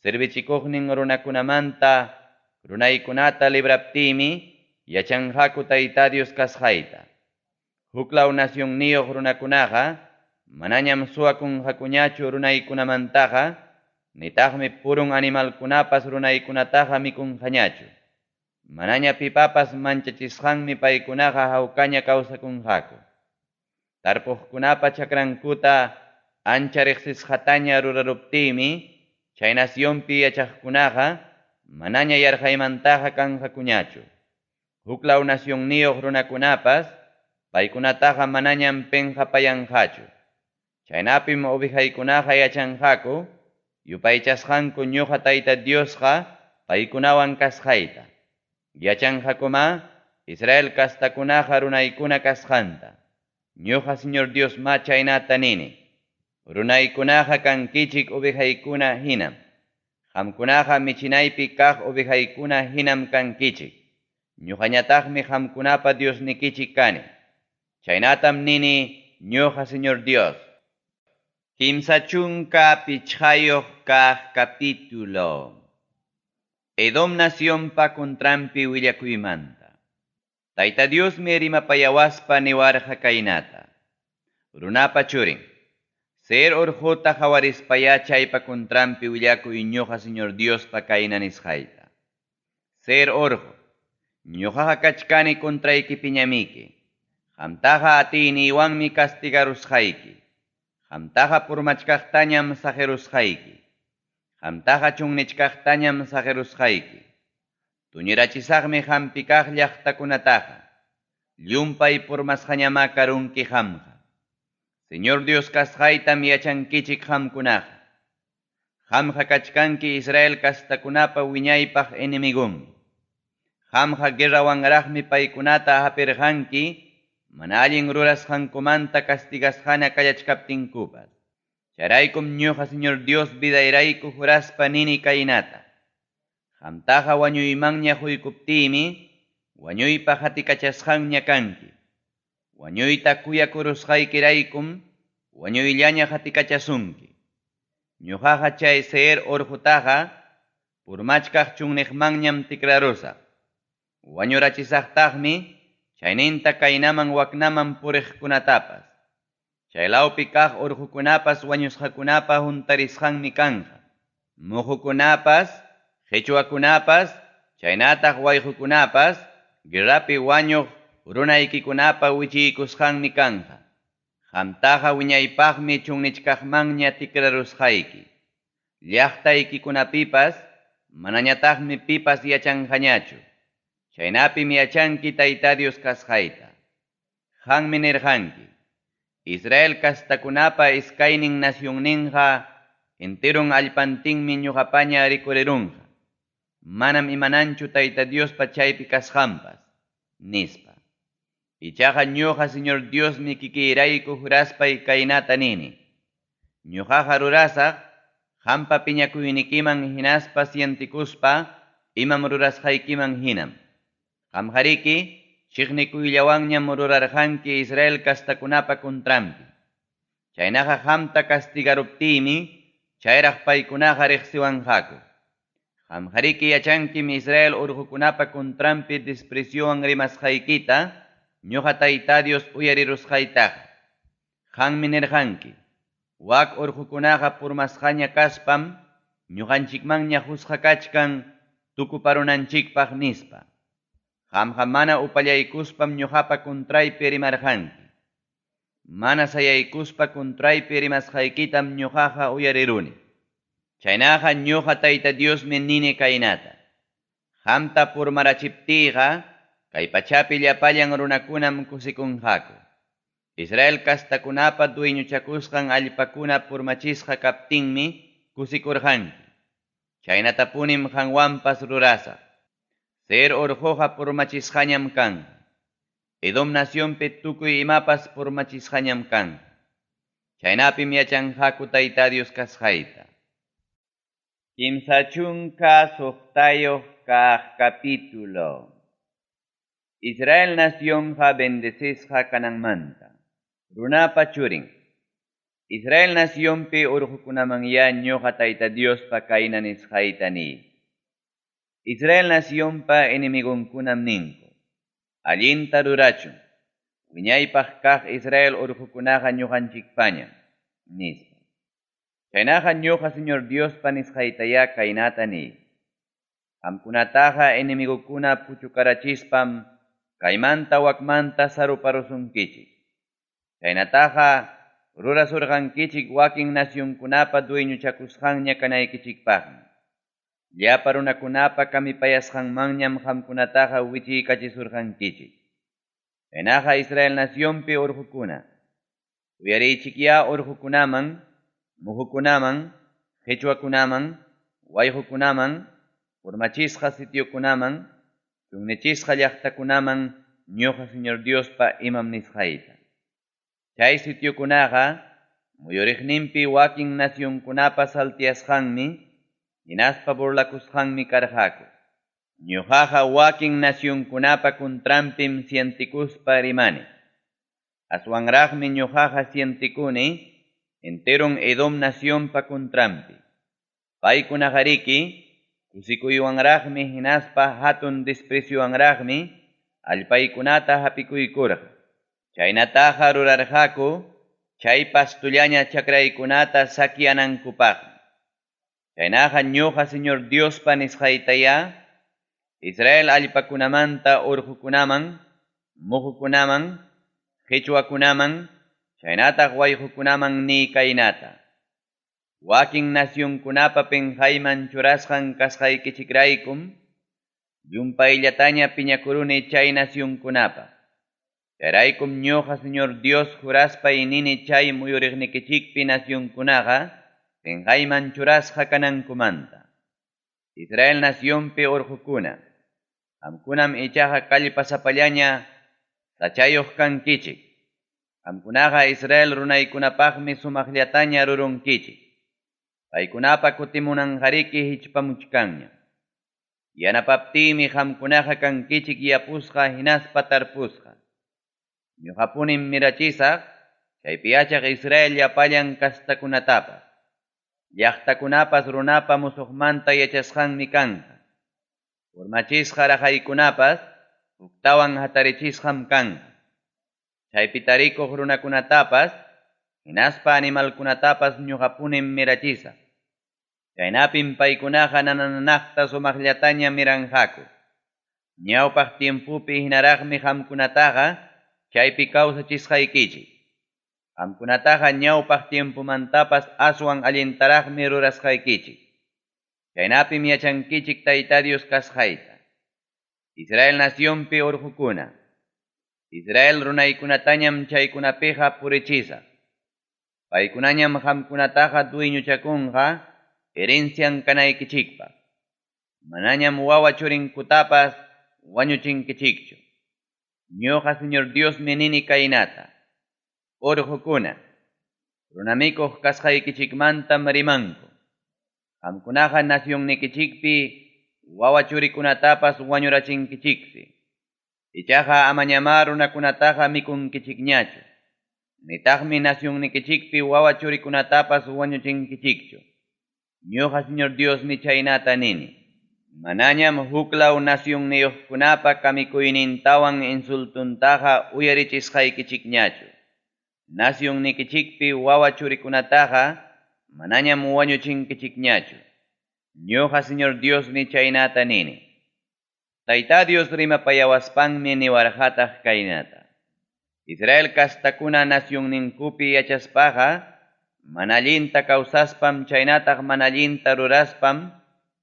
servichikuqnin runakunamanta runaykunata libraptiymi yachanqaku Tayta Dios kasqayta. Huklaw nacionniyuq runakunaqa manañam suwakunqakuñachu runaykunamantaqa, nitaqmi purun animalkunapas runaykunataqa mikunqañachu. Manaña pipapas manchachisqanmi paykunaqa hawkaña kawsakunqaku. Tarpuqkunapa chakrankuta ancha riqsisqataña ruraruptiymi chay nacionpi yachaqkunaqa manaña yarqaymantaqa kanqakuñachu. Huklaw nacionniyuq runakunapas paykunataqa manañam penqapayanqachu. Chaynapim ovejaykunaqa yachanqaku yupaychasqanku ñuqa Tayta Diosqa paykunawan kasqayta. Yachanqakuma Israel kastakunaqa runaykuna kasqanta. Ñuqa Señor Dios ma chaynata nini. Runaykunaqa kankichik ovejaykuna hinam. Qamkunaqa michinaypi kaq ovejaykuna hinam kankichik. Ñuqañataqmi qamkunapa Diosnikichik kani. Chaynatam nini ñuqa Señor Dios. 35 kaq capítulo. Edom nacionpa contranpi willakuymanta. Tayta Diosmi rimapayawaspa niwarqa kaynata. Runapa churin. Seir urquta qhawarispayá chaypa contranpi willakuy ñuqa Señor Diospa kayna nisqayta. Seir urqu, ñuqaqa kachkani contraykipiñamiki. Qamtaqa atiyniywanmi castigarusqayki. Qamtaqa purmachkaqtañam saqirusqayki. Qamtaqa chunnichkaqtañam saqirusqayki. Tuñirachisaqmi qampi kaq llaqtakunataqa. Llumpay purmasqañamá karunki qamqa. Señor Dios kasqaytam yachankichik qamkunaqa. Qamqa kachkanki Israel kastakunapa wiñaypaq enemigonmi. Qamqa guerrawanraqmi paykunata hapirqanki mana allin rurasqankumanta castigasqana kallachkaptinkupas. Chayraykum ñuqa Señor Dios vidayrayku juraspa nini kaynata. Qamtaqa wañuymanña quykuptiymi wañuypa qatikachasqanña kanki. Wañuyta kuyakurusqaykiraykum wañuyllaña qatikachasunki. Ñuqaqa chay Seir urqutaqa purmachkaq chunniqmanñam tikrarusaq. Wañurachisaqtaqmi chayninta kaynaman waknaman puriqkunatapas. Chaylawpi kaq urqukunapas wañusqakunapa huntarisqanmi kanqa. Muqukunapas, qichwakunapas, chaynataq wayqukunapas, guerrapi wañuq runaykikunapa wichiykusqanmi kanqa. Qamtaqa wiñaypaqmi chunnichkaqmanña tikrarusqayki. Llaqtaykikunapipas manañataqmi pipas yachanqañachu. Chaynapim yachanki Tayta Dios kasqayta. Qanmi nirqanki, Israel kastakunapa iskaynin nacionninqa enteron allpantinmi ñuqapaña rikurirunqa. Manam imananchu Tayta Diospa chaypi kasqanpas, nispa. Ichaqa ñuqa Señor Diosmi kikiyrayku juraspay kaynata nini. Ñuqaqa rurasaq qampa piñakuynikiman hinaspa sientikuspa imam rurasqaykiman hinam. Qamqariki chiqnikuyllawanñam rurarqanki Israel kastakunapa contranpi. Chaynaqa qamta castigaruptiymi chayraq paykunaqa riqsiwanqaku. Qamqariki yachankim Israel urqukunapa contranpi despreciowan rimasqaykita ñuqa Tayta Dios uyarirusqaytaqa. Qanmi nirqanki, wak urqukunaqa purmasqaña kaspam ñuqanchikmanña qusqa kachkan tukuparunanchikpaq nispa. Qamqa mana upallaykuspam ñuqapa contraypi rimarqanki. Mana sayaykuspa contraypi rimasqaykitam ñuqaqa uyariruni. Chaynaqa ñuqa Tayta Diosmi nini kaynata. Qamta purmarachiptiyqa kay pachapi llapallan runakunam kusikunqaku. Israel kastakunapa dueñochakusqan allpakuna purmachisqa kaptinmi kusikurqanki. Chaynatapunim qanwanpas rurasaq. Seir urquqa purmachisqañam kanqa. Edom nacionpi tukuy imapas purmachisqañam kanqa. Chaynapim yachanqaku Tayta Dios kasqayta. 36 kaq capítulo. Israel nacionqa bendecisqa kananmanta. Runapa churin. Israel nacionpi urqukunamanyá ñuqa Tayta Diospa kayna nisqayta niy. Israel nacionpa enemigonkunam ninku. Allinta rurachun. Wiñaypaq kaq Israel urqukunaqa ñuqanchikpañam, nispa. Chaynaqa ñuqa Señor Diospa nisqaytayá kaynata niy. Qamkunataqa enemigokuna puchukarachispam kaymanta wakmanta saruparusunkichik. Chaynataqa rurasurqankichik wakin nacionkunapa dueñochakusqanña kanaykichikpaqmi. Llapa runakunapa kamipayasqanmanñam qamkunataqa wichiykachisurqankichik. Chaynaqa Israel nacionpi urqukuna, uyariychikyá urqukunaman, muhukunaman, qichwakunaman, wayqukunaman, purmachisqa sitiokunaman, chunnichisqa llaqtakunaman ñuqa Señor Diospa imam nisqayta. Chay sitiokunaqa muyuriqninpi wakin nacionkunapa saltiasqanmi, hinaspa burlakusqanmi karqaku. Ñuqaqa wakin nacionkunapa contranpim sientikuspa rimani. Aswanraqmi ñuqaqa sientikuni enteron Edom nacionpa contranpi. Paykunaqariki kusikuywanraqmi hinaspa hatun despreciowanraqmi allpaykunata hapikuykurqa. Chaynataqa rurarqaku chay pastullaña chakraykunata saqueanankupaqmi. Chaynaqa ñuqa Señor Diospa nisqaytayá Israel allpakunamanta urqukunaman, muhukunaman, qichwakunaman, chaynataq wayqukunaman niy kaynata. Wakin nacionkunapa pinqayman churasqan kasqaykichikraykum, llumpayllataña piñakuruni chay nacionkunapa. Chayraykum ñuqa Señor Dios juraspay nini chay muyuriqnikichikpi nacionkunaqa pinqayman churasqa kanankumanta. Israel nacionpi urqukuna, Qamkunam ichaqa kallpasapallaña sachayuq kankichik. Qamkunaqa Israel runaykunapaqmi sumaqllataña rurunkichik. Paykunapa kutimunanqariki hichpamuchkanñam. Yanapaptiymi qamkunaqa kankichik yapusqa hinaspa tarpusqa. Ñoqapunim mirachisaq chaypi yachaq Israel llapallan castakunatapas. Llaqtakunapas runapa musuqmanta yachasqanmi kanqa. Purmachisqa raqaykunapas huktawan hatarichisqam kanqa. Chaypi tarikuq runakunatapas hinaspa animalkunatapas ñoqapunim mirachisaq. Chaynapim paykunaqa nana-nanaqta sumaqllataña miranqaku. Ñawpaq tiempopi hinaraqmi qamkunataqa chaypi kawsachisqaykichik. Qamkunataqa ñawpaq tiempomantapas aswan allintaraqmi rurasqaykichik. Chaynapim yachankichik Tayta Dios kasqayta. Israel nacionpi orqokuna, Israel runaykunatañam chaykunapiqa purichisaq. Paykunañam qamkunataqa dueñochakunqa herencian kanaykichikpaq. Manañam wawa churinkutapas wañuchinkichikchu. Ñoqa Señor Diosmi nini kaynata: Orqokuna, runamikuq kasqaykichikmantam rimanku. Qamkunaqa nacionnikichikpi wawa churikunatapas wañurachinkichiksi. Ichaqa amañamá runakunataqa mikunkichikñachu. Nitaqmi nacionnikichikpi wawa churikunatapas wañuchinkichikchu. Ñoqa Señor Diosmi chaynata nini. Manañam huklaw nacionniyuqkunapa kamikuynintawan insultuntaqa uyarichisqaykichikñachu. Nacionnikichikpi wawa churikunataqa manañam wañuchinkichikñachu. Ñoqa Señor Diosmi chaynata nini. Tayta Dios rimapayawaspanmi niwarqataq kaynata: Israel castakuna nacionninkupi yachaspaqa mana allinta kawsaspam chaynataq mana allinta ruraspam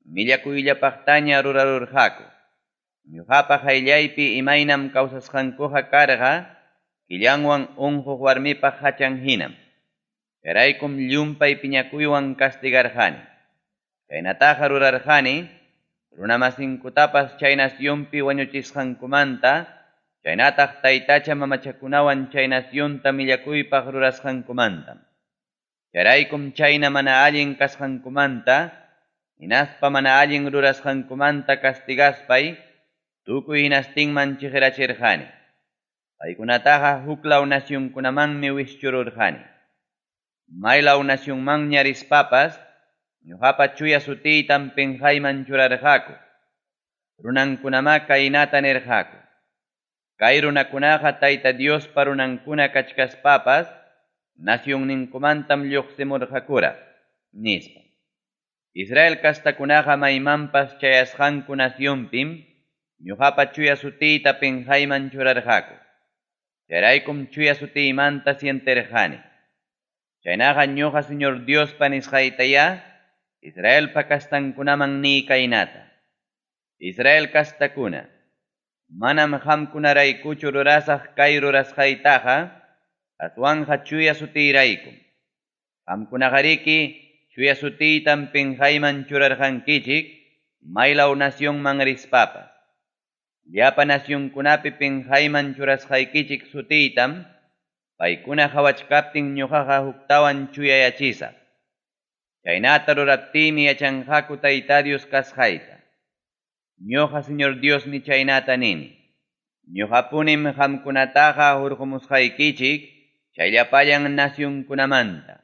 millakuyllapaqtaña rurarurqaku. Ñoqapa qayllaypi imaynam kawsasqankuqa karqa killanwan unquq warmipa hachan hinam. Chayraykum llumpay piñakuywan castigarqani. Chaynataqa rurarqani runamasinkutapas chay nacionpi wañuchisqankumanta chaynataq taytacha mamachakunawan chay nacionta millakuypaq rurasqankumantam. Chayraykum chayna mana allin kasqankumanta hinaspa mana allin rurasqankumanta castigaspay tukuy hinastinman cheqerachirqani. Paykunataqa huklaw nacionkunamanmi wischururqani. Maylaw nacionmanña rispapas ñoqapa chuya sutiytam penqayman churarqaku. Runankunamá kaynata nirqaku: Kay runakunaqa Tayta Diospa runankuna kachkaspapas nacionninkumantam lluqsimurqakuraq, nispa. Israel castakunaqa maymanpas chayasqanku nacionpim ñoqapa chuya sutiyta penqayman churarqaku. Chayraykum chuya sutiymanta sienterqani. Chaynaqa ñoqa Señor Diospa nisqaytayá Israelpa castankunaman niy kaynata: Israel castakuna, manam qamkunaraykuchu rurasaq kay rurasqaytaqa, aswanqa chuya sutiyraykum. Qamkunaqariki chuya sutiytam penqayman churarqankichik maylaw nacionman rispapas. Llapa nacionkunapi penqayman churasqaykichik sutiytam paykuna qawachkaptin ñoqaqa huktawan chuyayachisaq. Chaynata ruraptiymi yachanqaku Tayta Dios kasqayta. Ñoqa Señor Diosmi chaynata nini. Ñoqapunim qamkunataqa hurqumusqaykichik chay llapallan nacionkunamanta.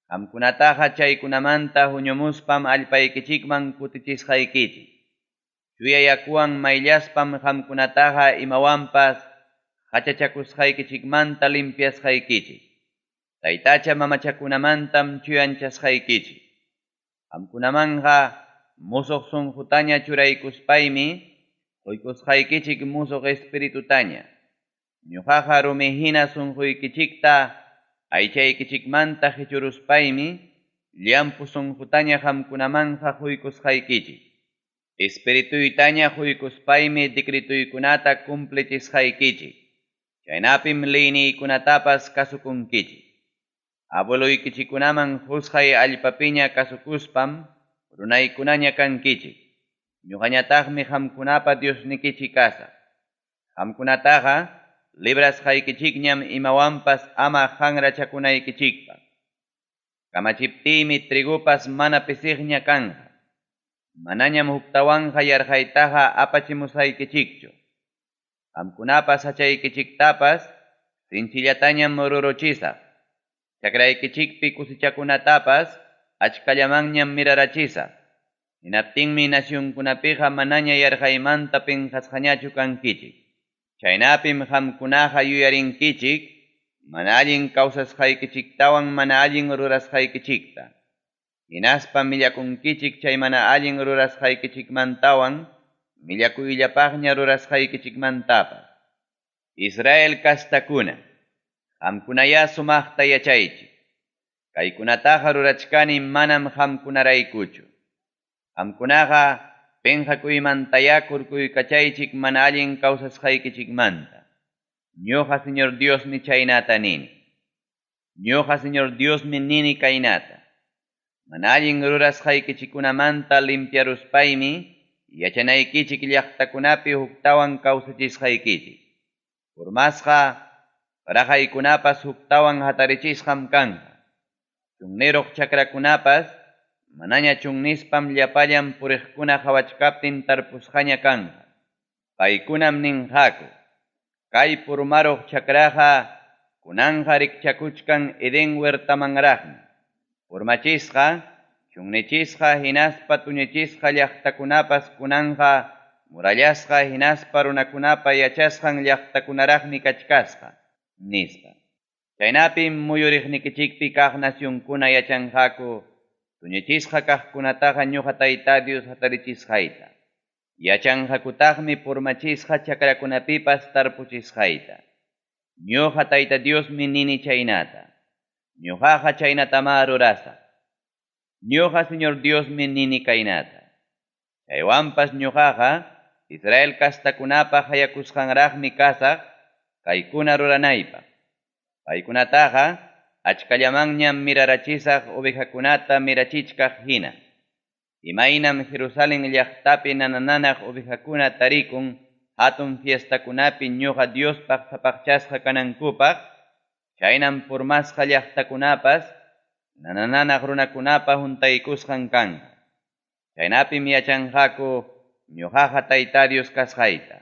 Qamkunataqa chaykunamanta huñumuspam allpaykichikman kutichisqaykichik. Chuya yakuwan mayllaspam qamkunataqa imawanpas qachachakusqaykichikmanta limpiasqaykichik. Taytacha mamachakunamantam chuyanchasqaykichik. Qamkunamanqa musuq sunqutaña churaykuspaymi qoykusqaykichik musuq espiritutaña. Ñoqaqa rumi hina sunquykichikta aychaykichikmanta qichuruspaymi llampu sunqutaña qamkunamanqa qoykusqaykichik. Espirituytaña qoykuspaymi decretuykunata cumplichisqaykichik. Chaynapim leyniykunatapas kasukunkichik. Abueloykichikkunaman qusqay allpapiña kasukuspam runaykunaña kankichik. Ñoqañataqmi qamkunapa Diosnikichik kasaq. Qamkunataqa librasqaykichikñam imawanpas ama qanrachakunaykichikpaq. Kamachiptiymi trigopas mana pisiqña kanqa. Manañam huktawanqa yarqaytaqa apachimusaykichikchu. Qamkunapa sachaykichiktapas sinchillatañam ruruchisaq. Chakraykichikpi cosechakunatapas achkallamanñam mirarachisaq. Hinaptinmi nacionkunapiqa manaña yarqaymanta penqasqañachu kankichik. Chaynapim qamkunaqa yuyarinkichik mana allin kawsasqaykichiktawan mana allin rurasqaykichikta. Hinaspam millakunkichik chay mana allin rurasqaykichikmantawan millakuyllapaqña rurasqaykichikmantapas. Israel castakuna, qamkunayá sumaqta yachaychik. Kaykunataqa rurachkani manam qamkunaraykuchu. Qamkunaqa penqakuymantayá kurkuykachaychik mana allin kawsasqaykichikmanta. Ñoqa Señor Diosmi chaynata nini. Ñoqa Señor Diosmi nini kaynata. Mana allin rurasqaykichikkunamanta limpiaruspaymi yachanaykichik llaqtakunapi huktawan kawsachisqaykichik. Purmasqa raqaykunapas huktawan hatarichisqam kanqa. Chunniruq chakrakunapas manaña chunnispam llapallan puriqkuna qawachkaptin tarpusqaña kanqa. Paykunam ninqaku, Kay purmaruq chakraqa kunanqa rikchakuchkan Edén huertamanraqmi. Purmachisqa, chunnichisqa hinaspa tuñichisqa llaqtakunapas kunanqa murallasqa hinaspa runakunapa yachasqan llaqtakunaraqmi kachkasqa, nispa. Chaynapim muyuriqnikichikpi kaq nacionkuna yachanqaku tuñichisqa kaqkunataqa ñoqa Tayta Dios hatarichisqayta. Yachanqakutaqmi purmachisqa chakrakunapipas tarpuchisqayta. Ñoqa Tayta Diosmi nini chaynata. Ñoqaqa chaynatamá rurasaq. Ñoqa Señor Diosmi nini kaynata. Chaywanpas ñoqaqa Israel castakunapa qayakusqanraqmi kasaq kaykuna ruranaypaq. Paykunataqa achkallamanñam mirarachisaq ovejakunata mirachichkaq hina. Imaynam Jerusalen llaqtapi nana-nanaq ovejakuna tarikun hatun fiestakunapi ñoqa Diospaq sapaqchasqa kanankupaq, chaynam purmasqa llaqtakunapas nana-nanaq runakunapa huntaykusqan kanqa. Chaynapim yachanqaku ñoqaqa Tayta Dios kasqayta.